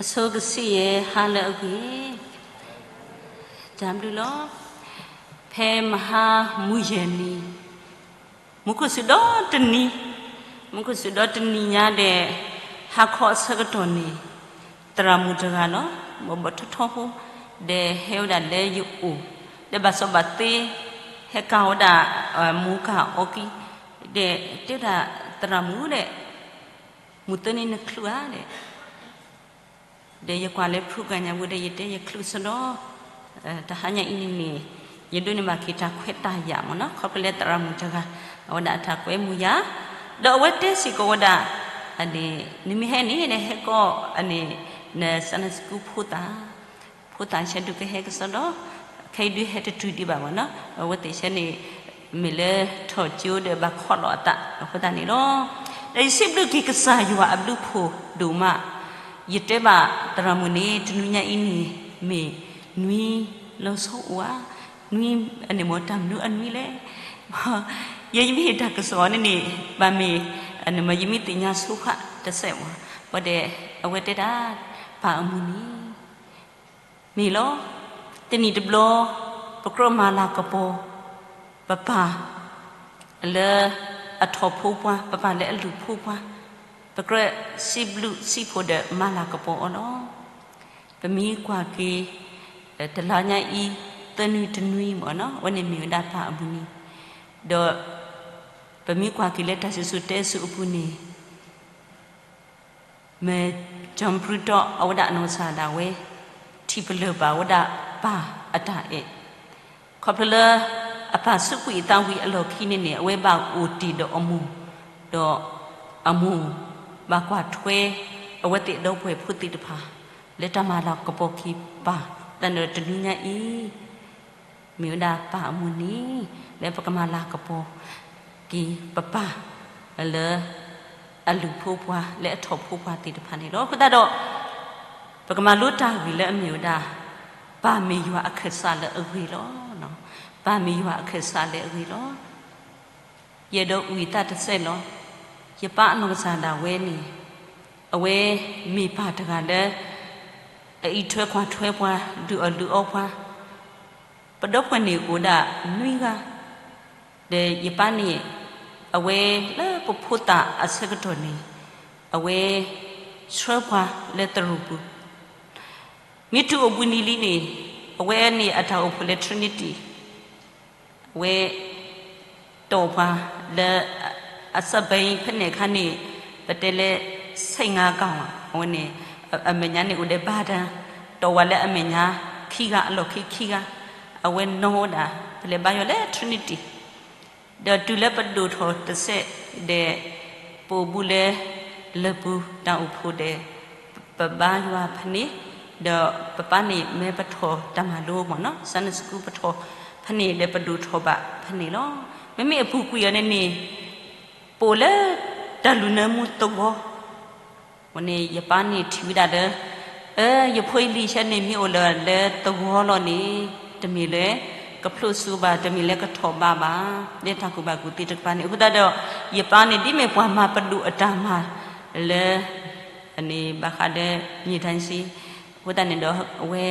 အဆိကစံးယဲၢ်ဟါလၢအဂ့ၤ, တၢ်ဘျုးလီၤ. ဖဲမဟါမုၢ်ယဲၢ်နံၤ, မူခိၣ်စူၤဒီတနံၤ, မူခိၣ်စူၤဒီတနံၤညါဒီး ဟါခီအဆၢကတီၢ်န့ၣ်, သရၣ်မုၣ်တဂၤလီၤ, ဘီဘီထီထီဖိ, ဒီးဟဲဝဲဒၣ်လၢယအိၣ်, ဒီးဘၣ်စီၣ်ဘၣ်သ့, ဟဲကၤဝဲဒၣ် မူကၤအီကံ, ဒီးတဲဝဲဒၣ် သရၣ်မုၣ်ဒီး မုၢ်သၢနံၤနချုးဧါဒီး, ဒီးယကွၢ်လၢဖုကၤညါဝံၤဒီး ယတဲယချုးစ့ၢ်ဒီး, တဟါညါအံၤန့ၣ်န့ၣ်, ယဒိးန့ၢ်ဘၣ်က့ၤတၢ်ခွဲးတၢ်ယာ်မ့ၢ်နီၤ, ခီဖျိလၢသရၣ်မုၣ်တဂၤ, အဝဲဒၣ်အတၢ်ကွဲမုာ်ယၤ, ဒီးအဝဲတဲစ့ၢ်ကီးဝဲဒၣ်, နမ့ၢ်ဟဲန့ၣ် နဟဲကီၢ်န့ၣ်, န Sunday School ဖိသၣ် ဖိသၣ်ဆဲဒုးကဟဲကစီဒီ, ခဲအံၤဒုးဟဲတတုၤဒံးဘၣ်မ့ၢ်နီၤ, အဝဲသ့ၣ်ဆဲန့ၣ်, မ့ၢ်လၢထီၣ်ကၠိဒီးဘၣ်ခီၣ်လီၤအသးအဃိသတးန့ၣ်လီၤ. ဒီးယစံးဘျုးက့ၤကစၢ်ယွၤအဘျုးဖှိၣ်ဒိၣ်မး, ယတဲဘၣ်သရၣ်မုၣ်န့ၣ် တနွံညါအံၤန့ၣ်, မ့ၢ်နွံလီၤဆီအိၣ်ဧါ, နွံ, န့ၣ်မ့ၢ်တၢ်မနုၤအနွံလဲၣ် ယဲယမ့ၢ်ဟ့ၣ်တၢ်ကစီၣ်န့ၣ်န့ၣ်, ဘၣ်မ့ၢ်, ယမ့ၢ်သ့ၣ်ညါဆိဃာ်တစဲးမး, ဘၣ်ဒီး, အဝဲတဲဒၣ်, ပၢ်အမုၢ်နံၤ, မ့ၢ်လီၤ, တနံၣ်တဘျီ, ပကြၢးမၤလၤကပီၤ, ပပၢ်, လၢ, အထီၣ်ဖိပှၤ, ပပၢ်လၢအလုၢ်ဖိပှၤ, ပကြၢးစံးဘျုးစံးဖှိၣ်ဒီးမၤလၤကပီၤအီၤလီၤ. ပမ့ၢ်ကွၢ်က့ၤ, တလါညါအံၤ, သၢနွံတနွံမ့ၢ်နီၤ, အဝဲန့ၣ်မ့ၢ်ဝဲဒၣ်ပၢ်အမုၢ်နံၤ, ဒီး, ပမ့ၢ်ကွၢ်က့ၤလၢတၢ်စံၣ်စိၤတဲစိၤအပူၤန့ၣ် မ့ၢ်ကၠီၤပြူတီအဝဲဒၣ်အနီၢ်ကစၢ်ဒၣ်ဝဲ, ထံၣ်ပလၢၢ်ဘၣ်ဝဲဒၣ်ပၢ်အတၢ်အဲၣ်, ခီဖျိလၢ, အပၢ်စူးကွံာ်အသးဝံၤအလီၢ်ခံန့ၣ်န့ၣ် အဝဲဘၣ်အိၣ်တ့ၢ်ဒီးအမိၢ်, ဒီး, အမိၢ်, ဘၣ်ကွၢ်ထွဲ, အဝဲသ့ၣ်ဒီပုၢ်ဝဲၢ်ဖိသ့ၣ်တဖၣ်, လၢတၢ်မၤလၤကပီၤက့ၤပၢ်, တၢ်န့ၣ်တနွံညါအံၤ မ့ၢ်ဝဲဒၣ်ပၢ်အမုၢ်နံၤ, လၢပကမၤလၤကပီၤက့ၤပပၢ်, လၢအလုၢ်ဖိပှၤလၢအထီၣ်ဖိပှၤသ့ၣ်တဖၣ်န့ၣ်လီၤ. အဃိသတးဒီး, ပကမၤလိတၢ်ဂ့ၢ်လၢအမ့ၢ်ဝဲဒၣ်, ပၢ်မ့ၢ်ယွၤအခၢၣ်စးလၢအဂ့ၤလီၤ. ပၢ်မ့ၢ်ယွၤအခၢၣ်စးလၢအဂ့ၤလီၤ. ယအဲၣ်ဒိးအုၣ်ယသးတစဲးလီၤ. ယပၢ်အနီၢ်ကစၢ်ဒၣ်ဝဲန့ၣ်, အဝဲမ့ၢ်ပၢ်တဂၤလၢ အအံးထွဲကွၢ်ထွဲပှၤ, ဒုးအီၣ်လုၢ်အီပှၤ, ပဒီပုၢ်ဝဲၢ်န့ၣ်အိၣ်ဒၣ်နွံဂၤ, ဒီးယပၢ်န့ၣ်, အဝဲလၢပဖိသၣ်အဆၢကတီၢ်န့ၣ်, အဝဲဆှၢပှၤလၢသရိာ်ပူၤ, မ့ၢ်တုၤအိၣ်ဘှံးနံၤလံန့ၣ်, အဝဲန့ၣ်အတၢ်အိၣ်ဖှိၣ်လၢ Trinity အဝဲ တီၢ်ပှၤလၢ အစၢဘဲဖဲန့ၣ်အခါန့ၣ် ပတဲလၢ ဆံငါကီၢ်, အဝဲန့ၣ် အမဲာ်ညါန့ၣ်အိၣ်ဒီးဘၣ်တၢ် တီၢ်ဝဲလၢအမဲာ်ညါခံဂၤ အလီၢ်ခံခံဂၤ, အဝဲနီၣ်ဝဲဒၣ် ပလဲၤဘါယွၤလၢ Trinity, ဒီးတုၤလၢပဒိၣ်ထီၣ်တစဲးဒီး ပအိၣ်ဘူးလၢ လၢၢ်ပူၤတၢ်အိၣ်ဖှိၣ်ဒီး ပဘါယွၤဖဲန့ၣ်, ဒီးပပၢ်န့ၣ်မ့ၢ်ပထီၣ်တၢ်မၤလိမ့ၢ်နီၤ Sunday School ပထီၣ်ဖဲန့ၣ်ဒီးပဒိၣ်ထီၣ်ဘၣ်ဖဲန့ၣ်လီၤ. မ့မ့ၢ်အပူၤကွံာ်အီၤန့ၣ်န့ၣ် ပအိၣ်လၢတၢ်လူၤနၢမူသဝီ အဃိန့ၣ် ယပၢ်န့ၣ်ထံၣ်ဝဲဒၣ်လၢ အၢ ယဖိယလံၤဆဲန့ၣ် မ့ၢ်အိၣ်လၢလၢသဝီလီၤန့ၣ် တမ့ၢ်လၢကဖျိးစိဘၣ်, တမ့ၢ်လၢကထီၣ်ဘးဘၣ်, လၢတၢ်ကူၣ်ဘၣ်ကူၣ်သ့တကပၤန့ၣ် အဃိသတးဒီး ယပၢ်န့ၣ် ဒ်မ့ၢ်ပှၤမၤပဒိၣ်အတၢ်မၤလၢ အန့ၣ်ဘၣ်ဃးဒီး မြေတိုင်းစစ်, အဃိသတးန့ၣ်ဒီး အဝဲ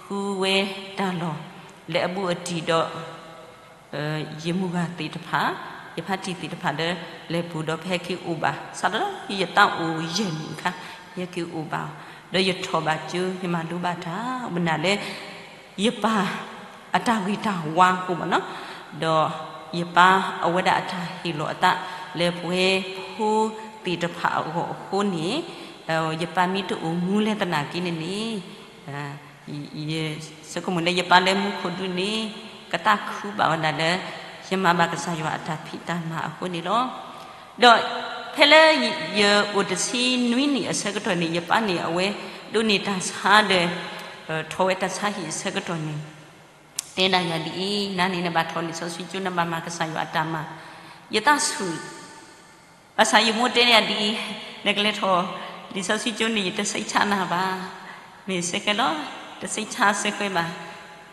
ဃုဝဲတၢ်လီၢ် လၢအဘူးအတံၢ်ဒီး ယမုၢ်ဂၤသ့ၣ်တဖၣ်, ယဖါတံၢ်သ့ၣ်တဖၣ်ဒီး လဲၤပူၤဒီးပဟဲက့ၤအိၣ်ဘၣ်, စးထီၣ်လၢယသးအိၣ်ယဲၢ်နံၣ်အခါ ယဟဲက့ၤအိၣ်ဘၣ်, ဒီးယထီၣ်ဘၣ်ကၠိ ယမၤလိဘၣ်တၢ် မနုၤလဲၣ် ယပၢ်အတၢ်ဂ့ၤတၢ်ဝါအဃိမ့ၢ်နီၤ, ဒီးယပၢ်အဝဲဒၣ်အတၢ်ဟ့ၣ်လီၤအသး လၢပဝဲဖိသ့ၣ်တဖၣ်အဂီၢ်အဃိန့ၣ်, ယပၢ်မ့ၢ်တအိၣ်မူလၢသနာ်က့န့ၣ်န့ၣ် ယဆိကမိၣ်လၢယပၢ်လၢမူခိၣ်ဒူန့ၣ် ကသးခုဘၣ်ဝဲဒၣ်လၢ ယမၤဘၣ်ကစၢ်ယွၤအတၢ်ဖံးတၢ်မၤအဃိန့ၣ်လီၤ. ဒီးဖဲလၢယအိၣ်တဆံနွံနံၣ်အဆၢကတီၢ်န့ၣ် ယပၢ်န့ၣ်အဝဲဒိးန့ၢ်တၢ်ဆါဒီး ထီၣ်ဝဲတၢ်ဆါဟံၣ်အဆၢကတီၢ်န့ၣ် တဲဒၣ်ယၤဒ်အံၤ, နၤန့ၣ်နဘၣ်ထီၣ်လံာ်စီဆှံကၠိ နဘၣ်မၤကစၢ်ယွၤအတၢ်မၤ, ယသးဆူၣ် ဘၣ်ဆၣ်ယမိၢ်တဲန့ၢ်ယၤဒ်အံၤ, နကလဲၤထီၣ်လံာ်စီဆှံကၠိန့ၣ် ယတစိတ်ချနၤဘၣ်, မ့ၢ်စ့ၢ်ကီးလီၤ, တစိတ်ချစ့ၢ်ကီးဘၣ်,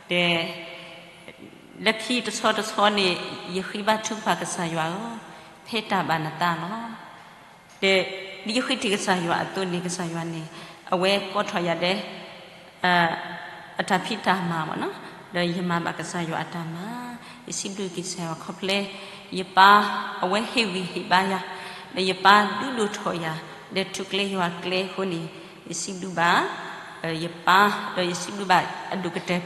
ဒီး လၢခံတဆီတဆီန့ၣ် ယဃ့ဘါထုကဖၣ်ကစၢ်ယွၤဧၢ, ဖဲတၢ်ဘၣ်နသးလီၤ. ဒီး ဒ်ယဃ့ထံၣ်ကစၢ်ယွၤအသိးန့ၣ် ကစၢ်ယွၤန့ၣ် အဝဲကိးထီၣ်ယၤဒဲး အတၢ်ဖံးတၢ်မၤမ့ၢ်နီၤ, ဒီးယမၤဘၣ်ကစၢ်ယွၤအတၢ်မၤ, ယစံးဘျုးက့ၤကစၢ်ယွၤခီဖျိ ယပၢ် အဝဲဟ့ၣ်ဂံၢ်ဟ့ၣ်ဘါယၤ, ဒီးယပၢ်ဒုးဒိၣ်ထီၣ်ယၤ ဒီးထူၣ်ကျဲယွၤကျဲအဃိန့ၣ် ယစံးဘျုးဘၣ် ယပၢ် ဒီးယစံးဘျုးဘၣ်အဒိၣ်ကတၢၢ်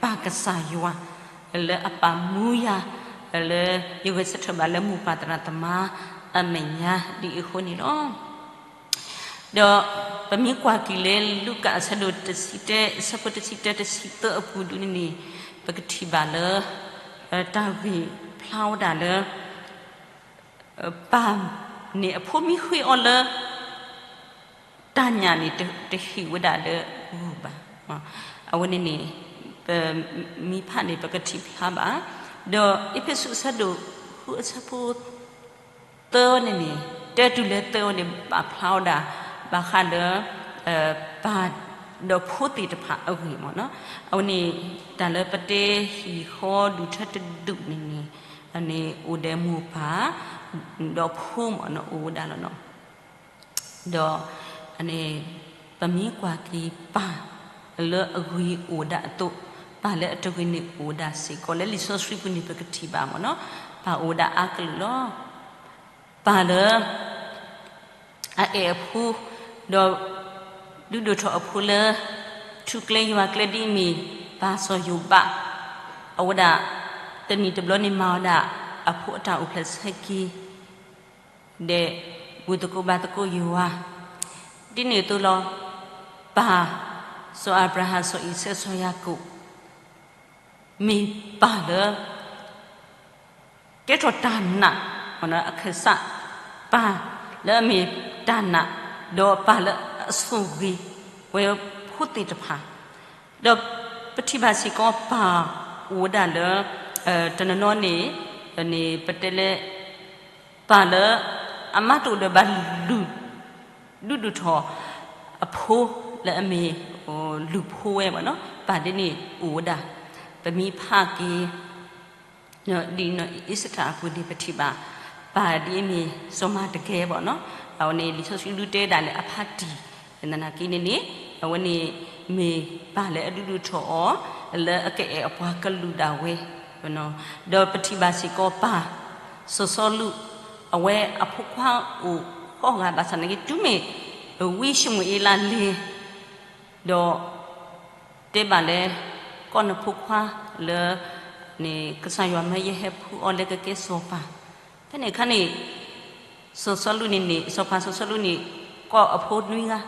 ပၢ်ကစၢ်ယွၤ လၢအပာ်မူယၤ လၢယဂဲၤဆၢထၢၣ်ဘၣ်လၢမိၢ်ပၢ်သရၣ်သမါအမဲာ်ညါဒ်အံၤအဃိန့ၣ်လီၤ. ဒီးပမ့ၢ်ကွၢ်က့ၤလၢလူၤကၣ်အဆၢဒိၣ်တဆံတၢ အဆၢဖိတဆံတၢ တဆံသၢအပူၤဒ်န့ၣ်န့ၣ် ပကထံၣ်ဘၣ်လၢ တၢ်ဂ့ၢ်ဖျါဝဲဒၣ်လၢ ပၢ်န့ၣ်အဖိမ့ၢ်ဃ့အီၤလၢ တၢ်ညၣ်န့ၣ် တဟ့ၣ်ဝဲဒၣ်လၢဂုၢ်ဘၣ်. အဝဲန့ၣ်န့ၣ် ပမ့ၢ်ဖးန့ၣ် ပကထံၣ်ဖျါဘၣ်. ဒီးအ့းဖ့းစူးအဆၢဒိၣ်ဃုအဆၢဖိ သၢန့ၣ်န့ၣ် တၢတုၤလၢသၢန့ၣ် ပာ်ဖျါဝဲဒၣ် ဘၣ်ဃးလၢ ပၢ်ဒီးဖိသ့ၣ်တဖၣ်အဂ့ၢ်မ့ၢ်နီၤ. အဝဲန့ၣ် တၢ်လၢပတဲဟံၣ်ဃီဒူၣ်ထၢတဒူၣ်န့ၣ်န့ၣ် န့ၣ်အိၣ်ဒီးမိၢ်ပၢ် ဒီးဖိမ့ၢ်နီၤ အိၣ်ဝဲဒၣ်လီၤနီၤ. ဒီး ပမ့ၢ်ကွၢ်က့ၤပၢ်လၢအဂ့ၤအိၣ်ဝဲဒၣ်အသိး, ပၢ်လၢအတဂ့ၤန့ၣ်အိၣ်ဝဲဒၣ်စ့ၢ်ကီး လၢလံာ်စီဆှံပူၤန့ၣ် ပကထံၣ်ဘၣ်မ့ၢ်နီၤ, ပၢ်အိၣ်ဝဲဒၣ်အါကလုာ်လီၤ. ပၢ်လၢ အအဲၣ်အဖိ, ဒီး ဒုးဒိၣ်ထီၣ်အဖိလၢ ထူၣ်ကျဲယွၤကျဲဒ်အမ့ၢ် ပၢ်စီၤယိၤဘး, အဝဲဒၣ် တနံၣ်တဘျီန့ၣ်မၤဝဲဒၣ် အဖိအတၢ်အိၣ်ဖျဲၣ်ဆၢက့ၤ ဒီး ဘူၣ်သကိးဘါသကိးယွၤ, ဒ်န့ၣ်အသိးလီၤ. ပၢ် စီၤအၤဘြၤဟၣ် စီၤအံၤစဲး စီၤယၤကိာ် မ့ၢ်ပၢ်လၢ ကဲထီၣ်တၢ်နာ်, အခၢၣ်စး ပၢ်လၢအမ့ၢ်တၢ်နာ်, ဒီးပၢ်လၢအဆိၣ်ဂ့ၤဝဲဖိသ့ၣ်တဖၣ်, ဒီးပထံၣ်ဘၣ်စ့ၢ်ကီးပၢ်အိၣ်ဝဲဒၣ်လၢ တနီၤနီၤန့ၣ် န့ၣ်ပတဲလၢ ပၢ်လၢ အမါတအိၣ်ဒီးဘၣ်လုၢ် ဒုးဒိၣ်ထီၣ်အဖိလၢအမ့ၢ် လုၢ်ဖိဝဲဘၣ်နီၤ, ပၢ်ဒ်န့ၣ်အိၣ်ဝဲဒၣ်, ပမ့ၢ်ဖးက့ၤ ဒ်အံၤ အ့စတၢ်အပူၤန့ၣ် ပထံၣ်ဘၣ် ပၢ်ဒ်အမ့ၢ်စီၤမၤတကဲဘၣ်နီၤ, အဝဲန့ၣ် လံာ်စီဆှံဒုးတဲဒၣ်လၢအဖါတံၢ်, သနာ်က့န့ၣ်န့ၣ် အဝဲန့ၣ်မ့ၢ်ပၢ်လၢအဒုးဒိၣ်ထီၣ်အီၤ လၢအကအဲၣ်အပှၤကလုာ်ဒၣ်ဝဲ ဒီးပထံၣ်ဘၣ်စ့ၢ်ကီးပၢ် စီၤစီလူး, အဝဲအဖိခွါအိၣ်ဃိးဂၤဘၣ်ဆၣ်သနာ်က့ တုၤမ့ၢ် ဝံၡမူၤအ့လးလဲၤ ဒီး တဲဘၣ်လၢ ကိးနဖိခွါလၢ န့ၣ် ကစၢ်ယွၤမၢယဟဲဖှူအီၤလၢကကဲစီၤပၤ, ဖဲန့ၣ်အခါန့ၣ် စီၤစီလူးန့ၣ်န့ၣ် စီၤပၤစီၤစီလူးန့ၣ် ကိးအဖိနွံဂၤ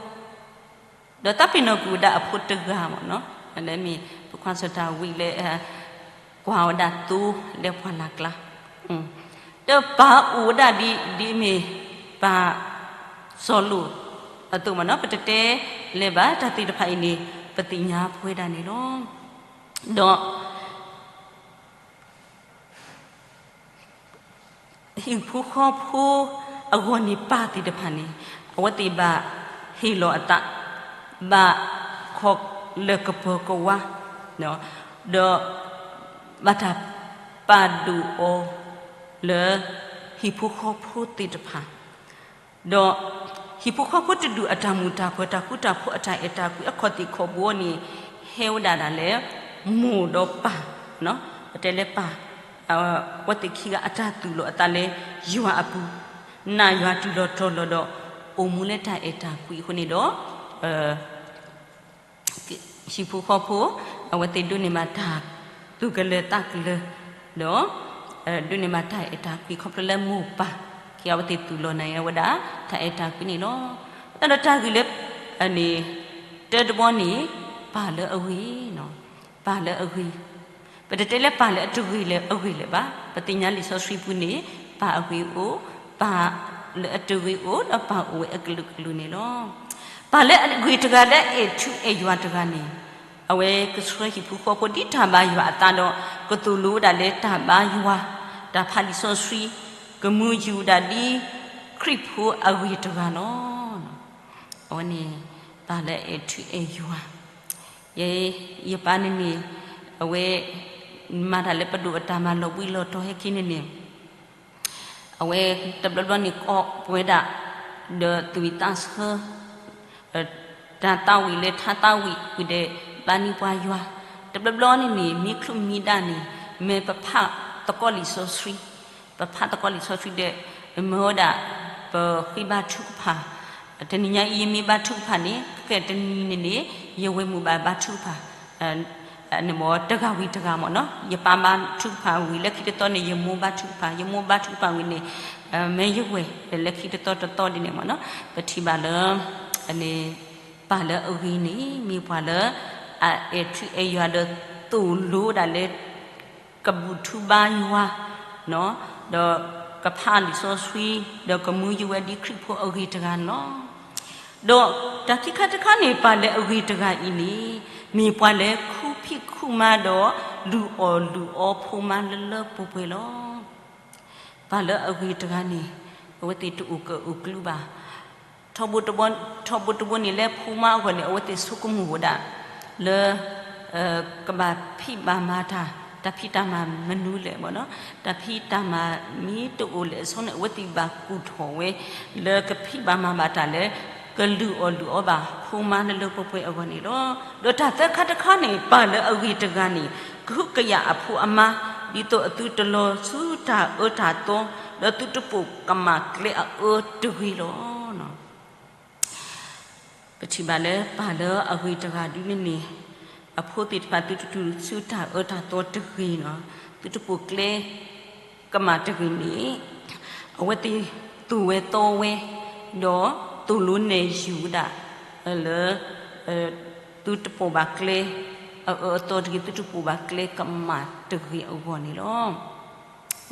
ဒီးတၢ်ပ့ၤနီၣ်ကွံာ်ဝဲဒၣ်အဖိတဂၤမ့ၢ်နီၤ, လၢမ့ၢ်ဖိခွါစီၤဒၤဝံးလၢ ကွၢ်ဝဲဒၣ်သိလၢပှၢ်လၢ်ကျါ, ဒီးပၢ်အိၣ်ဝဲဒၣ်ဒ် ဒ်မ့ၢ်ပၢ်စီၤလိာ်အသိးမ့ၢ်နီၤ, ပတတဲလဲၤဘၣ်တၢ်သ့ၣ်တဖၣ်အံၤန့ၣ် ပသ့ၣ်ညါပဝဲဒၣ်န့ၣ်လီၤ. ဒီး ဟံၣ်ဖိဃီဖိအဂီၢ်န့ၣ် ပၢ်သ့ၣ်တဖၣ်န့ၣ် အဝဲသ့ၣ်ဘၣ်ဟ့ၣ်လီၤအသး, ဘၣ်ခိးလၢကပၢၤကဝါ, ဒီး ဘၣ်တၢ်ပာ်ဒိၣ်အီၤလၢ ဟံၣ်ဖိဃီဖိသ့ၣ်တဖၣ် ဒီးဟံၣ်ဖိဃီဖိတဒူၣ်အတၢ်မုာ်တၢ်ပၢၤ တၢ်ဃူတၢ်ဖိး အတၢ်အဲၣ်တၢ်ကွံ အခီၣ်သ့ၣ်ခီၣ်ဘိန့ၣ် ဟဲဝဲဒၣ်ဒၣ်လၢ မိၢ်ဒီးပၢ်, ပတဲလၢပၢ်, အဝဲသ့ၣ်ခံဂၤအတၢ်သူၣ်လီၤအသးလၢယွၤအပူၤ, နာ်ယွၤတုၤလီၤတီၤလီၤဒီး အိၣ်မူလၢတၢ်အဲၣ်တၢ်ကွံအဃိန့ၣ်ဒီး ဟံၣ်ဖိဃီဖိ အဝဲသ့ၣ်ဒိးန့ၢ်ဘၣ်တၢ်သူၣ်ကလၢၤသးကလၢၤ, ဒီး ဒိးန့ၢ်ဘၣ်တၢ်အဲၣ်တၢ်ကွံခီဖျိလၢမိၢ်ပၢ်ခံဂၤအဝဲသ့ၣ်သူၣ်လီၤနၤဝဲဒၣ် တၢ်အဲၣ်တၢ်ကွံန့ၣ်လီၤ. ဒီးတၢ်ဂ့ၢ်လၢ န့ၣ် တၢတဘီန့ၣ် ပၢ်လၢအဂ့ၤ, ပၢ်လၢအဂ့ၤ, ပတတဲလၢပၢ်လၢအတဂ့ၤလၢအဂ့ၤလၢၤဘၣ်. ပသ့ၣ်ညါလံာ်စီဆှံပူၤန့ၣ် ပၢ်အဂ့ၤအိၣ်, ပၢ်လၢအတဂ့ၤအိၣ် ဒီးပၢ်အိၣ်ဝဲအကလုာ်ကလုာ်န့ၣ်လီၤ. ပၢ်လၢအဂ့ၤတဂၤလၢအအဲၣ်ထူအဲၣ်ယွၤတဂၤန့ၣ် အဝဲကဆှၢဟံၣ်ဖိဃီဖိဒ်တၢ်ဘါယွၤအသးဒီး ကသိၣ်လိဝဲဒၣ်လၢတၢ်ဘါယွၤ, တၢ်ဖးလံာ်စီဆှံ, ကမူယူၤဒၣ်ဒ်ခရံာ်ဖိအဂ့ၤတဂၤလီၤ. အဝဲန့ၣ် ပၢ်လၢအအဲၣ်ထူအဲၣ်ယွၤ, ယ ယပၢ်န့ၣ်န့ၣ် အဝဲ မၤတၢ်လၢပဒိၣ်အတၢ်မၤလီၤဘှံးလီၤတီၤဟဲက့ၤန့ၣ်န့ၣ် အဝဲတဘျီဘျီန့ၣ်ကိးပဝဲဒၣ် ဒီးသူၣ်ဝံၣ်သးဆၢ တၢ်သးဝံၣ်လၢထါသးဝံၣ်ဝံၤဒီး ဘါန့ၢ်ပှၤယွၤ, တဘျီဘျီန့ၣ်န့ၣ် မ့ၢ်ချုးမံဒၣ်န့ၣ် မ့ၢ်ပဖးသကိးလံာ်စီဆှံ, ပဖးသကိးလံာ်စီဆှံဒီး မ့ၢ်ဝဲဒၣ် ပဃ့ဘါထုကဖၣ်, တနံၤညါအံၤယမ့ၢ်ဘါထုကဖၣ်န့ၣ် ကဲတနံၤန့ၣ်န့ၣ် ယဝဲၢ်မုၢ်ဘၣ်ဘါထုကဖၣ် တဂၤဝံၤတဂၤမ့ၢ်နီၤ, ယပၢ်ဘါထုကဖၣ်ဝံၤလၢခံတသီန့ၣ် ယမိၢ်ဘါထုကဖၣ်, ယမိၢ်ဘါထုကဖၣ်ဝံၤန့ၣ် မ့ၢ်ယဝဲၢ်လၢခံတသီတသီဒ်န့ၣ်မ့ၢ်နီၤ, ပထံၣ်ဘၣ်လၢ ပၢ်လၢအဂ့ၤန့ၣ် မ့ၢ်ပှၤလၢ အအဲၣ်ထူအဲၣ်ယွၤဒီးသိၣ်လိဒၣ်လၢ ကဘူၣ်ထူဘါယွၤ ဒီးကဖးလံာ်စီဆှံ ဒီးကမူယဝဲဒ်ခရံာ်ဖိအဂ့ၤတဂၤန့ၣ်လီၤ. ဒီးတၢ်ခံခါတခါန့ၣ် ပၢ်လၢအဂ့ၤတဂၤအံၤန့ၣ် မ့ၢ်ပှၤလၢခူၣ်ဖံးခူၣ်မါဒီး လုၢ်အီၣ်လုၢ်အီဖိမါလၢလၢပှဲၤပှဲၤလီၤ. ပၢ်လၢအဂ့ၤတဂၤန့ၣ် အဝဲသ့ၣ်တအိၣ်ကၢၣ်အိၣ်ကျူဘၣ်. ထီဘိတဘိ, ထီဘိတဘိန့ၣ် လၢဖိမါအဂီၢ်န့ၣ် အဝဲသ့ၣ်ဆိကမိၣ်ဝဲဒၣ် လၢ ကဘၣ်ဖံးဘၣ်မၤတၢ်, တၢ်ဖံးတၢ်မၤမနုၤလဲၣ်မ့ၢ်နီၤ, တၢ်ဖံးတၢ်မၤမ့ၢ်တအိၣ်လၢအဆိန့ၣ် အဝဲသ့ၣ်ဘၣ်ကူၣ်ထီၣ်ဝဲ လၢကဖံးဘၣ်မၤဘၣ်တၢ်လၢ ကလုၢ်အီၣ်လုၢ်အီဘၣ်ဖိမါလၢလၢပှဲၤပှဲၤအဂီၢ်န့ၣ်လီၤ. ဒီးတၢ်သၢခါတခါန့ၣ် ပၢ်လၢအဂ့ၤတဂၤန့ၣ် ကဟုကယာ်အဖိအမါ ဒ်သိးအသုတလီၤဆူတၢ်အၢတၢ်သီ ဒီးသုတပိာ်ကမၣ်ကျဲအအၢတဂ့ၤလီၤ. ပထံၣ်ဘၣ်လၢပၢ်လၢအဂ့ၤတဂၤဒ်န့ၣ်န့ၣ် အဖိသ့ၣ်တဖၣ်သုတတုၤဆူတၢ်အၢတၢ်သီတဂ့ၤနီၤ, သုတပိာ်ကျဲ ကမၣ်တဂ့ၤန့ၣ် အဝဲသ့ၣ်သူၣ်ဝဲသီဝဲ ဒီးသိၣ်လိနဲၣ်ယုၢ်ဝဲဒၣ် လၢ သုတပိာ်ဘၣ်ကျဲ အအၢအသီတဂ့ၤ, သုတပိာ်ဘၣ်ကျဲကမၣ်တဂ့ၤအဂီၢ်န့ၣ်လီၤ.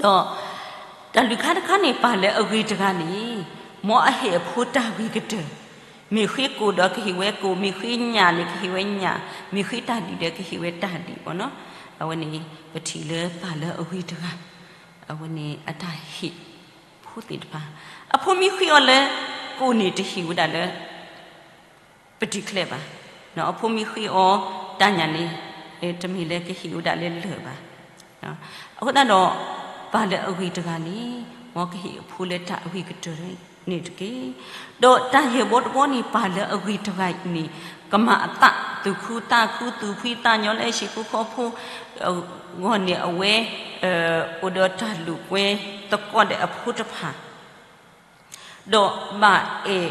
ဒီးတၢ်လွံၢ်ခါတခါန့ၣ် ပၢ်လၢအဂ့ၤတဂၤန့ၣ် မ်အဟ့ၣ်အဖိတၢ်ဂ့ၤကတၢၢ်, မ့ၢ်ဃ့ကိၣ်ဒီးကဟ့ၣ်ဝဲကိၣ်, မ့ၢ်ဃ့ညၣ်န့ၣ်ကဟ့ၣ်ဝဲညၣ်, မ့ၢ်ဃ့တၢ်ဒံၣ်ဒီးကဟ့ၣ်ဝဲတၢ်ဒံၣ်မ့ၢ်နီၤ. အဝဲန့ၣ် ပထံၣ်လၢပၢ်လၢအဂ့ၤတဂၤ အဝဲန့ၣ်အတၢ်ဟ့ၣ်ဖိသ့ၣ်တဖၣ်, အဖိမ့ၢ်ဃ့အီၤလၢကိၣ်န့ၣ်တဟ့ၣ်ဝဲဒၣ်လၢ ပတုၤကျဲဘၣ်, အဖိမ့ၢ်ဃ့အီၤတၢ်ညၣ်န့ၣ် တမ့ၢ်လၢကဟ့ၣ်ဝဲဒၣ်လၢလၢၢ်ဘၣ်. အဃိသတးဒီး ပၢ်လၢအဂ့ၤတဂၤန့ၣ် မ်ကဟ့ၣ်အဖိလၢတၢ်အဂ့ၤကတၢၢ်န့ၣ်တက့ၢ်. ဒီးတၢ်ယဲၢ်ဘီတဘီန့ၣ် ပၢ်လၢအဂ့ၤတဂၤအံၤန့ၣ် ကမၤအသးသူၣ်ခုသးခု သူၣ်ဖှံသးညီလၢဟံၣ်ဖိဃီဖိ အဂီၢ်န့ၣ် အဝဲ အိၣ်ဒီးတၢ်လိာ်ကွဲသကိးဒီးအဖိတဖၣ် ဒီးဘၣ်အဲၣ်,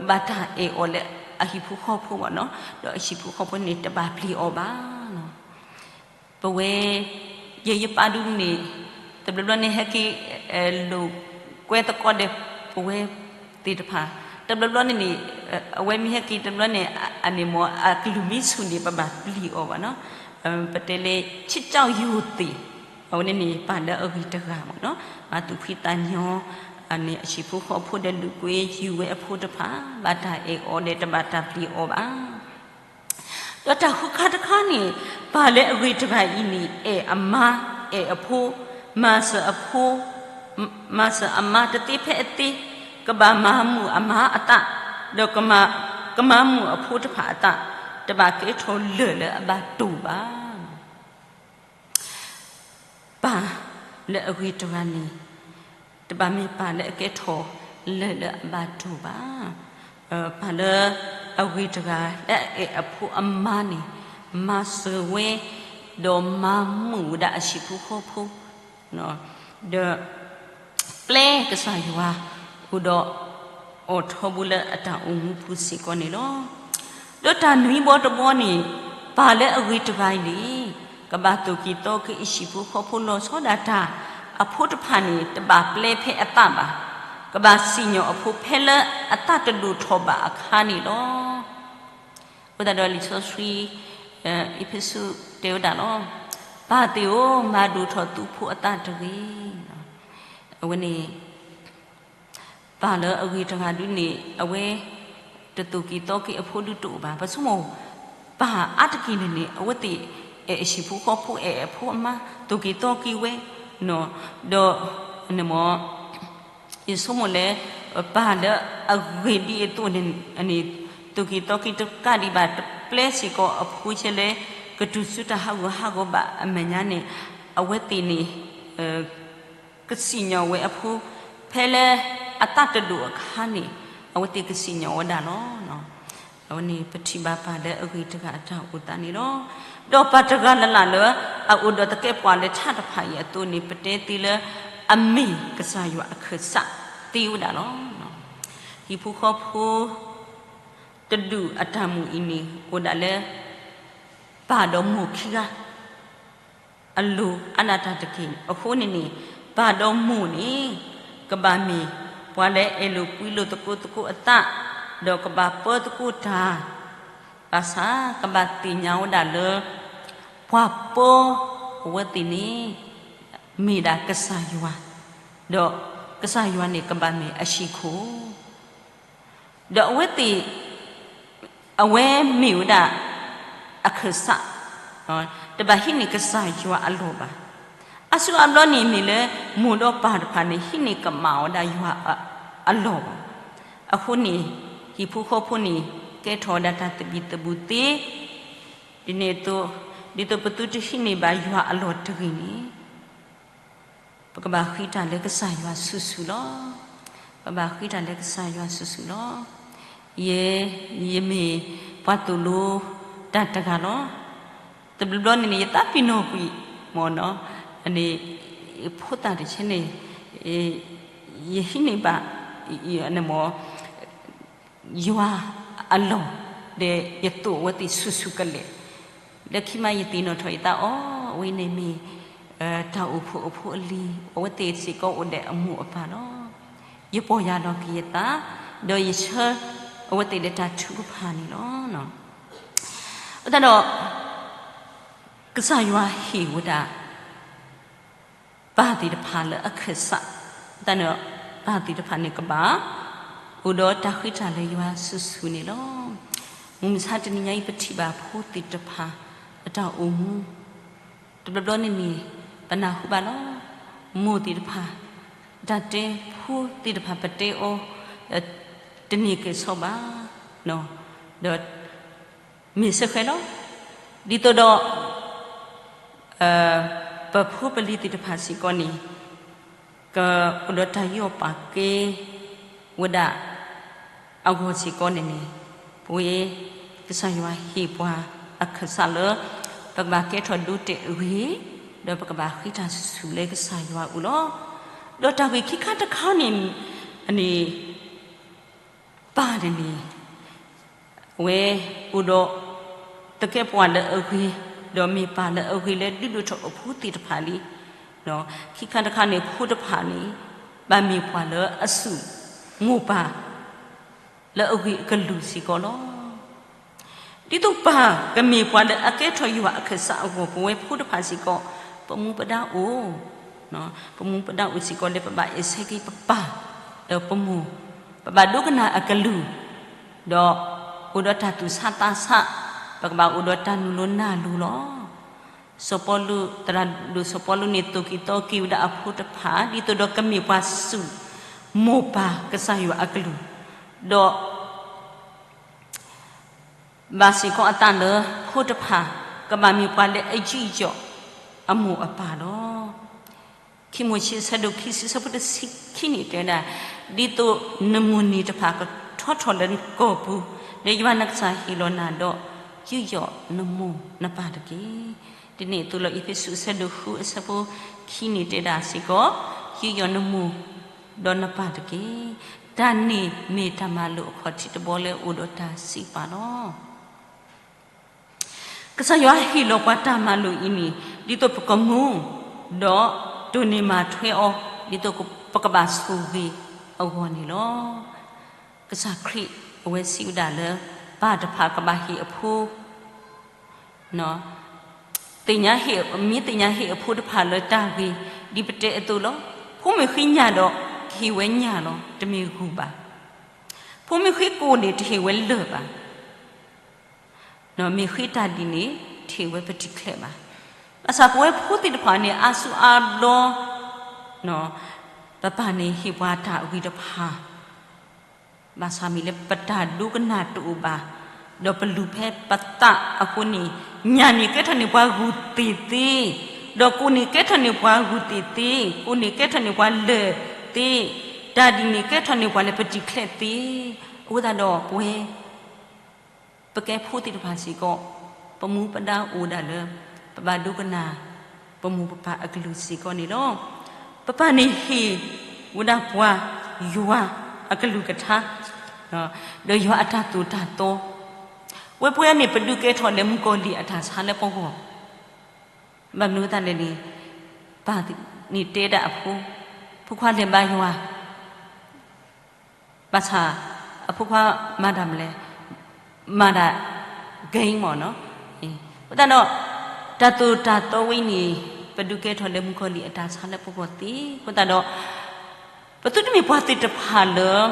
ဘၣ်တၢ်အဲၣ်အီၤလၢအဟံၣ်ဖိဃီဖိဘၣ်နီၤ, ဒီးအဟံၣ်ဖိဃီဖိန့ၣ် တဘၣ်ပျံၤအီၤဘၣ်. ပဝဲ ယဲယပၢ်ဒုန့ၣ် တဘျီဘျီန့ၣ်ဟဲက့ၤ လိာ်ကွဲသကိးဒီးပဝဲသ့ၣ်တဖၣ်, တဘျီဘျီန့ၣ်န့ၣ် အဝဲမ့ၢ်ဟဲက့ၤတဘျီန့ၣ် အန့ၣ်မ့ၢ်အကလုၢ်မ့ၢ်ဆူၣ်န့ၣ် ပဘၣ်ပျံၤအီၤဘၣ်နီၤ, ပတဲလၢ ချစ်ကြောက်ရိုသေ, အဝဲန့ၣ်န့ၣ် ပၢ်လၢအဂ့ၤတဂၤမ့ၢ်နီၤ, မၤသူၣ်ဖှံသးညီ န့ၣ်အဟံၣ်ဖိဃီဖိဒီးလိာ်ကွဲယုာ်ဝဲအဖိတဖၣ် ဘၣ်တၢ်အဲၣ်အီၤဒီးတဘၣ်တၢ်ပျံၤအီၤဘၣ်. ဒီးတၢ်ဃုခါတခါန့ၣ် ပၢ်လၢအဂ့ၤတဂၤအံၤန့ၣ် အဲၣ်အမါ အဲၣ်အဖိ, မၤစၢၤအဖိ, မၤစၢၤအမါတသ့ဖဲအသ့, ကဘၣ်မၤမုာ်အမါအသး, ဒီးကမၤမုာ်အဖိတဖၣ်အသး, တဘၣ်ကဲထီၣ်လၢၢ်လၢအဘၣ်တိၢ်ဘၣ်. ပၢ်လၢအဂ့ၤတဂၤန့ၣ် တဘၣ်မ့ၢ်ပၢ်လၢအကဲထီၣ်လၢၢ်လၢအဘၣ်တိၢ်ဘၣ်. ပၢ်လၢအဂ့ၤတဂၤလၢအအဲၣ်အဖိအမါန့ၣ် မၤစၢၤဝဲ ဒီးမၤမုာ်ဝဲဒၣ်အဟံၣ်ဖိဃီဖိ ဒီး ပျဲကစၢ်ယွၤ အိၣ်ဒီးအိးထီဘိလၢအတၢ်အိၣ်မူပူၤစ့ၢ်ကီးန့ၣ်လီၤ. ဒီးတၢ်နွံဘီတဘီန့ၣ် ပၢ်လၢအဂ့ၤတဂၤအံၤန့ၣ် ကဘၣ်သူၣ်က့ၤသီက့ၤအဟံၣ်ဖိဃီဖိလီၤဆီဒၣ်တၢ်, အဖိတဖၣ်န့ၣ် တဘၣ်ပျဲဖဲအသးဘၣ်, ကဘၣ်စံၣ်ညီၣ်အဖိဖဲလၢအသးတဒိၣ်ထီၣ်ဘၣ်အခါန့ၣ်လီၤ. အဃိသတးဒီးလံာ်စီဆှံ အ့းဖ့းစူးတဲဝဲဒၣ်လီၤ. ပၢ်သ့ၣ်ဧၢ, မၤဒိၣ်ထီၣ်သုဖိအသးတဂ့ၤ. အဝဲန့ၣ် ပၢ်လၢအဂ့ၤတဂၤဒုန့ၣ် အဝဲ တသူၣ်က့ၤသီက့ၤအဖိဒုတအိၣ်ဘၣ်. ပဆိကမိၣ် ပၢ်အါတက့ၢ်န့ၣ်န့ၣ် အဝဲသ့ၣ် အဲၣ်အဟံၣ်ဖိဃီဖိ အဲၣ်အဖိအမါ သူၣ်က့ၤသီက့ၤဝဲ ဒီး ယဆိကမိၣ်လၢ ပၢ်လၢအဂ့ၤဒ်အသိးန့ၣ် သူၣ်က့ၤသီက့ၤတကးဒံးဘၣ် တပျဲစ့ၢ်ကီးအဖိဆဲလၢ ကတုၤဆူတၢ်ဟးဂူာ်ဟးဂီၤဘၣ်အမဲာ်ညါန့ၣ် အဝဲသ့ၣ်န့ၣ် ကစံၣ်ညီၣ်ဝဲအဖိ ဖဲလၢအသးတဒိၣ်အခါန့ၣ် အဝဲသ့ၣ်ကစံၣ်ညီၣ်ဝဲဒၣ်လီၤ. အဝဲန့ၣ်ပထံၣ်ဘၣ်ပၢ်လၢအဂ့ၤတဂၤအတၢ်အိၣ်သးန့ၣ်လီၤ. ဒီးပၢ်တဂၤလၢ်လၢ်လၢ အအိၣ်ဒီးသကဲးပဝးလၢထးတဖၣ်အံၤအသိးန့ၣ် ပတဲသ့လၢအမ့ၢ်ကစၢ်ယွၤအခၢၣ်စးသ့ဝဲဒၣ်လီၤ. ဟံၣ်ဖိဃီဖိတဒူၣ်အတၢ်မူအံၤန့ၣ် အိၣ်ဒၣ်လၢ ပၢ်ဒီးမိၢ်ခံဂၤ အလိၤအါဒၣ်တၢ်တက့ၢ်. အဃိန့ၣ်န့ၣ် ပၢ်ဒီးမိၢ်န့ၣ် ကဘၣ်မ့ၢ်ပှၤလၢအဲၣ်လိာ်ကွံလိာ်သကိးသကိးအသး, ဒီးကဘၣ်ပၢသကိးတၢ်, ဘၣ်ဆၣ်ကဘၣ်သ့ၣ်ညါဝဲဒၣ်လၢ ပှၤပၢအဝဲသ့ၣ်န့ၣ် မ့ၢ်ဒၣ်ကစၢ်ယွၤ, ဒီးကစၢ်ယွၤန့ၣ်ကဘၣ်မ့ၢ်အဟံၣ်ခိၣ် ဒီးအဝဲသ့ၣ် အဝဲမ့ၢ်ဝဲဒၣ် အခၢၣ်စး, တဘၣ်ဟံးန့ၢ်ကစၢ်ယွၤအလီၢ်ဘၣ်. အါစုအါဘျီန့ၣ်မ့ၢ်လၢ မိၢ်ဒီးပၢ်တဖၣ်န့ၣ် ဟံးန့ၢ်ကမၣ်ဝဲဒၣ်ယွၤအလီၢ်ဘၣ်. အဃိန့ၣ် ဟံၣ်ဖိဃီဖိန့ၣ် ကဲထီၣ်ဝဲဒၣ်တၢ်သဘံၣ်သဘုၣ်သ့, ဒ်န့ၣ်အသိး ဒ်သိးပသုတဟံးန့ၢ်ဘၣ်ယွၤအလီၢ်တဂ့ၤန့ၣ် ပကဘၣ်ဃ့တၢ်လၢကစၢ်ယွၤစုာ်စုာ်လီၤ. ပဘၣ်ဃ့တၢ်လၢကစၢ်ယွၤစုာ်စုာ်လီၤ. ယဲ ယမ့ၢ်ပှၤသိၣ်လိတၢ်တဂၤလီၤ. တဘျီဘျီန့ၣ်န့ၣ် ယသးပ့ၤနီၣ်ကွံာ် မ့ၢ်နီၤ ဖိသၣ်တဆဲန့ၣ် ယဟံးန့ၢ်ဘၣ် မ့ၢ် ယွၤအလီၢ် ဒီးယသိၣ်အဝဲသ့ၣ်ဆူၣ်ဆူၣ်ကလဲာ်, လၢခံမးယသ့ၣ်နီၣ်ထီၣ်ယသးအီၤ အဝဲန့ၣ်မ့ၢ် တၢ်အိၣ်ဖှိၣ်အဖိအလံၤ အဝဲသ့ၣ်စ့ၢ်ကီးအိၣ်ဒီးအမိၢ်အပၢ်လီၤ. ယပီၢ်ယၢ်လီၤက့ၤယသး ဒီးယဆၢအဝဲသ့ၣ်ဒီးတၢ်ထုကဖၣ်န့ၣ်လီၤ. အဃိသတးဒီး ကစၢ်ယွၤဟ့ၣ်ဝဲဒၣ် ပၢ်သ့ၣ်တဖၣ်လၢအခၢၣ်စး, တၢ်န့ၣ် ပၢ်သ့ၣ်တဖၣ်န့ၣ်ကဘၣ် အိၣ်ဒီးတၢ်ဃ့တၢ်လၢယွၤစုာ်စုာ်န့ၣ်လီၤ. မုၢ်မဆါတနံၤညါအံၤ ပထံၣ်ဘၣ်ဖိသ့ၣ်တဖၣ် အတၢ်အိၣ်မူ တဘျီဘျီန့ၣ်န့ၣ် ပနၢ်ဟူဘၣ်လီၤ. မိၢ်သ့ၣ်တဖၣ် တၢ်တဲဖိသ့ၣ်တဖၣ်ပတဲအီၤ တန့ၢ်က့ၤဆီဘၣ်, ဒီး မ့ၢ်စ့ၢ်ကီးလီၤ. ဒ်သိးဒီး ပဖိပလံၤသ့ၣ်တဖၣ်စ့ၢ်ကီးန့ၣ် ကအိၣ်ဒီးတၢ်ယူးယီၣ်ပာ်ကဲဝဲဒၣ်အဂီၢ်စ့ၢ်ကီးန့ၣ်န့ၣ် ပဝဲ ကစၢ်ယွၤဟ့ၣ်ပှၤအခၢၣ်စးလၢ ပကဘၣ်ကဲထီၣ်ဒိတဲာ်အဂ့ၢ် ဒီးပကဘၣ်ဃ့တၢ်ဆူၣ်ဆူၣ်လၢကစၢ်ယွၤအအိၣ်လီၤ. ဒီးတၢ်ဂ့ၢ်ခံခါတခါန့ၣ် န့ၣ် ပၢ်န့ၣ်န့ၣ် အဝဲအိၣ်ဒီး သကဲးပဝးလၢအဂ့ၤ, ဒီးမ့ၢ်ပၢ်လၢအဂ့ၤလၢဒုးဒိၣ်ထီၣ်အဖိသ့ၣ်တဖၣ်လံ. ခံခါတခါန့ၣ် ဖိတဖၣ်န့ၣ် ဘၣ်မ့ၢ်ပှၤလၢအဆူၣ်မိၢ်ပၢ် လၢအဂ့ၤအကလုၢ်စ့ၢ်ကီးလီၤ. ဒ်သိးပၢ်ကမ့ၢ်ပှၤလၢအကဲထီၣ်ယွၤအခၢၣ်စးအဂီၢ် ပဝဲဖိတဖၣ်စ့ၢ်ကီး ပမူပဒါအိၣ် ပမူပဒါအိၣ်စ့ၢ်ကီးလၢပဘၣ်အဲၣ်ဆၢက့ၤပပၢ် ဒီးပမိၢ်, ပဘၣ်ဒိကနၣ်အကလုၢ်, ဒီးအိၣ်ဒီးတၢ်သူၣ်ဆးသးဆး, ပကဘၣ်အိၣ်ဒီးတၢ်နုာ်လီၤနၢ်လိၤလီၤ. စီၤပီလူး သရၣ်ဒိၣ်စီၤပီလူးန့ၣ် သိၣ်က့ၤသီက့ၤဝဲဒၣ်အဖိတဖၣ် ဒ်သိးဒီးကမ့ၢ်ပှၤဆူၣ်မိၢ်ပၢ်ကစၢ်ယွၤအကလုၢ်, ဒီး ဘၣ်စ့ၢ်ကီးအသးလၢ ဖိတဖၣ် ကဘၣ်မ့ၢ်ပှၤလၢအယူးယီၣ်အမိၢ်အပၢ်လီၤ. ခံမိၤၡ့ အဆၢဒိၣ်ခံဆံ အဆၢဖိတဆံခံန့ၣ်တဲဝဲဒၣ်, ဒ်သိးနမိၢ်န့ၢ်တဖၣ်ကထီထီၣ်လၢနကိာ်ပူၤ, ဒီးယွၤနကစၢ်ဟ့ၣ်လီၤနၤဒီး ယူးယီၣ်နမိၢ်နပၢ်တက့ၢ်. ဒ်န့ၣ်အသိးလီၤ အ့းဖ့းစူး အဆၢဒိၣ်ဃု အဆၢဖိခံန့ၣ်တဲဒၣ်စ့ၢ်ကီး, ယူးယီၣ်နမိၢ် ဒီးနပၢ်တက့ၢ်. တၢ်န့ၣ်မ့ၢ်တၢ်မၤလိာ်အခီၣ်ထံးတဘီလၢအိၣ်ဒီးတၢ်စံးပာ်လီၤ. ကစၢ်ယွၤဟ့ၣ်လီၤပှၤတၢ်မၤလိာ်အံၤန့ၣ် ဒ်သိးပကမူ ဒီးတိၢ်န့ၢ်မၤထွဲအီၤ ဒ်သိးပကဘၣ်ဆိၣ်ဂ့ၤအဂီၢ်န့ၣ်လီၤ. ကစၢ်ခရံာ်အဝဲစံးဝဲဒၣ်လၢ ပၢ်တဖၣ်ကဘၣ်ဟ့ၣ်အဖိ သ့ၣ်ညါဟ့ၣ် မ့ၢ်သ့ၣ်ညါဟ့ၣ်အဖိတဖၣ်လၢတၢ်ဂ့ၤ ဒ်ပတဲအသိးလီၤ. ဖိမ့ၢ်ဃ့ညၣ်ဒီး ကဟ့ၣ်ဝဲညၣ်လီၤ, တမ့ၢ်ဂုၢ်ဘၣ်. ဖိမ့ၢ်ဃ့ကိၣ်န့ၣ် တဟ့ၣ်ဝဲလၢၢ်ဘၣ်. မ့ၢ်ဃ့တၢ်ဒ်န့ၣ် တဟ့ၣ်ဝဲပတံၤချဲဘၣ်. ဘၣ်ဆၣ်ပဝဲဖိသ့ၣ်တဖၣ်န့ၣ် အါစုအါဘျီ ပပၢ်န့ၣ်ဟ့ၣ်ပှၤတၢ်အဂ့ၤတဖၣ် ဘၣ်ဆၣ်မ့ၢ်လၢပတၢ်ဒိကနၣ်တအိၣ်ဘၣ်, ဒီးပလူၤဖဲပသးအဃိန့ၣ်, ညၣ်န့ၣ်ကဲထီၣ်န့ၢ်ပှၤဂုၢ်သ့ၣ်သ့, ဒီးကိၣ်န့ၣ်ကဲထီၣ်န့ၢ်ပှၤဂုၢ်သ့ၣ်သ့, ကိၣ်န့ၣ်ကဲထီၣ်န့ၢ်ပှၤလၢၢ်သ့, တၢ်ဒ်န့ၣ်ကဲထီၣ်န့ၢ်ပှၤလၢပတံၤချဲသ့, အဃိသတးဒီးပဝဲ ပကဲဖိသ့ၣ်တဖၣ်စ့ၢ်ကီး ပမူပဒါအိၣ်ဒၣ်လၢ ပဘၣ်ဒိကနၣ် ပမိၢ်ပပၢ်အကလုၢ်စ့ၢ်ကီးန့ၣ်လီၤ. ပပၢ်န့ၣ်ဟ့ၣ်ဝဲဒၣ်ပှၤယွၤအကလုၢ်ကထါ ဒီးယွၤအတၢ်သိၣ်တၢ်သီ, ဝဲပဝဲန့ၣ် ပဒုးကဲထီၣ်လဲၤမုၣ်ကီၤလံၢ်အတၢ်ဆါလၢပဂီၢ်, ဘၣ်မနုၤအသးလဲၣ်န့ၣ်, ပၢ်န့ၣ်တဲဒၣ်အဖိ, ဖိခွါလဲၤဘါယွၤ ဘၣ်ဆၣ် အဖိခွါမၤတၢ်မနုၤလဲၣ်, မၤတၢ် game မ့ၢ်နီၤ. အဃိသတးဒီး တၢ်သိၣ်တၢ်သီဝဲအံၤန့ၣ် ပဒုးကဲထီၣ်လဲၤမုၣ်ကီၤလံၢ်အတၢ်ဆါလၢပဂီၢ်သ့အဃိသတးဒီး ပသုတမ့ၢ်ပှၤသ့ၣ်တဖၣ်လၢ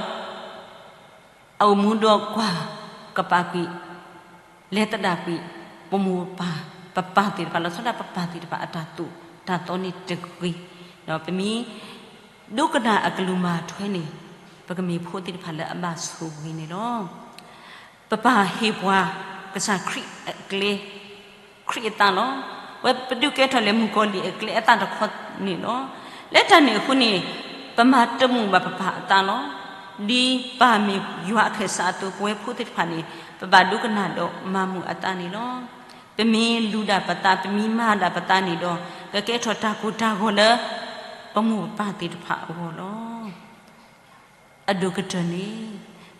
အအိၣ်မူဒီးကွၢ်ကပာ်ကွံာ် လဲၤသဒၣ်ကွံာ် ပမိၢ်ပပၢ် ပပၢ်သ့ၣ်တဖၣ် လီၤဆီဒၣ်ပပၢ်သ့ၣ်တဖၣ်အတၢ်သိၣ်တၢ်သီန့ၣ်တဂ့ၤ, ဒီးပမ့ၢ်ဒိကနၣ်အကလုၢ်မၤထွဲန့ၣ် ပကမ့ၢ်ဖိသ့ၣ်တဖၣ်လၢအဘၣ်ဆိၣ်ဂ့ၤန့ၣ်လီၤ. ပပၢ်ဟ့ၣ်ပှၤ ကစၢ်ခရံာ်အကျဲ ခရံာ်အသးလီၤ. ဝဲပဒုးကဲထီၣ်လဲၤမုၣ်ကီၤလံၢ်အကျဲအသးတခီန့ၣ်လီၤ. လၢတၢ်န့ၣ်အဃိန့ၣ် ပမၤတမုာ်ဘၣ်ပပၢ်အသးလီၤ. ဒ်ပၢ်မ့ၢ်ယွၤအခၢၣ်စးအသိး ပဝဲဖိသ့ၣ်တဖၣ်န့ၣ် ပဘၣ်ဒိကနၣ်ဒီးမၤမုာ်အသးန့ၣ်လီၤ. ပမ့ၢ်လူၤဒၣ်ပသး ပမ့ၢ်မၤဒၣ်ပသးန့ၣ်ဒီး ကကဲထီၣ်တၢ်ကိၢ်တၢ်ဂီၤလၢ ပမိၢ်ပပၢ်သ့ၣ်တဖၣ်အဂီၢ်လီၤ. အဒိၣ်ကတၢၢ်န့ၣ်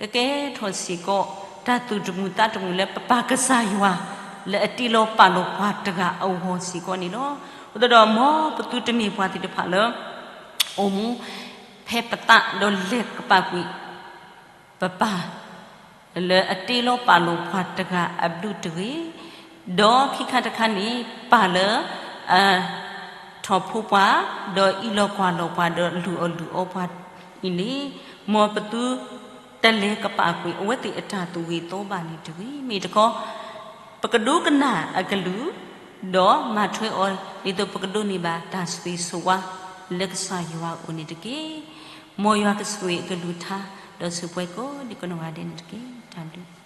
ကကဲထီၣ်စ့ၢ်ကီး တၢ်သူၣ်တမုာ်သးတမုာ်လၢပပၢ်ကစၢ်ယွၤ လၢအတ့လီၤပာ်လီၤပှၤတဂၤအဂီၢ်စ့ၢ်ကီးန့ၣ်လီၤ. အဃိသတးဒီး မ်ပသုတမ့ၢ်ပှၤသ့ၣ်တဖၣ်လၢ အိၣ်မူ ဖဲပသးဒီးလဲၤကပာ်ကွံာ် ပပၢ် လၢအတ့လီၤပာ်လီၤပှၤတဂၤအဘျုးတဂ့ၤ, ဒီးခံခါတခါန့ၣ် ပၢ်လၢ အ ထီၣ်ဖိပှၤ ဒီးအံးလီၤကွၢ်လီၤပှၤ ဒီးလုၢ်အီၣ်လုၢ်အီပှၤအံၤန့ၣ် မ်ပသု တလဲၤကပာ်ကွံာ်အဝဲသ့ၣ်အတၢ်သူၣ်ဂ့ၤသီဘၣ်န့ၣ်တဂ့ၤ. မ့ၢ်တခီ ပကဒိကနၣ်အကလုၢ် ဒီးမၤထွဲအီၤ ဒ်သိးပကဒိးန့ၢ်ဘၣ်တၢ်ဆိၣ်ဂ့ၤဆိၣ်ဝါ လၢကစၢ်ယွၤအအိၣ်န့ၣ်တက့ၢ်. မ်ယွၤကဆိၣ်ဂ့ၤအကလုၢ်ကထါ ဒီးဆိၣ်ပှဲၤကိးဒံကိးနီၢ်ဂၤဒဲးန့ၣ်တက့ၢ်. တၢ်ဘျုး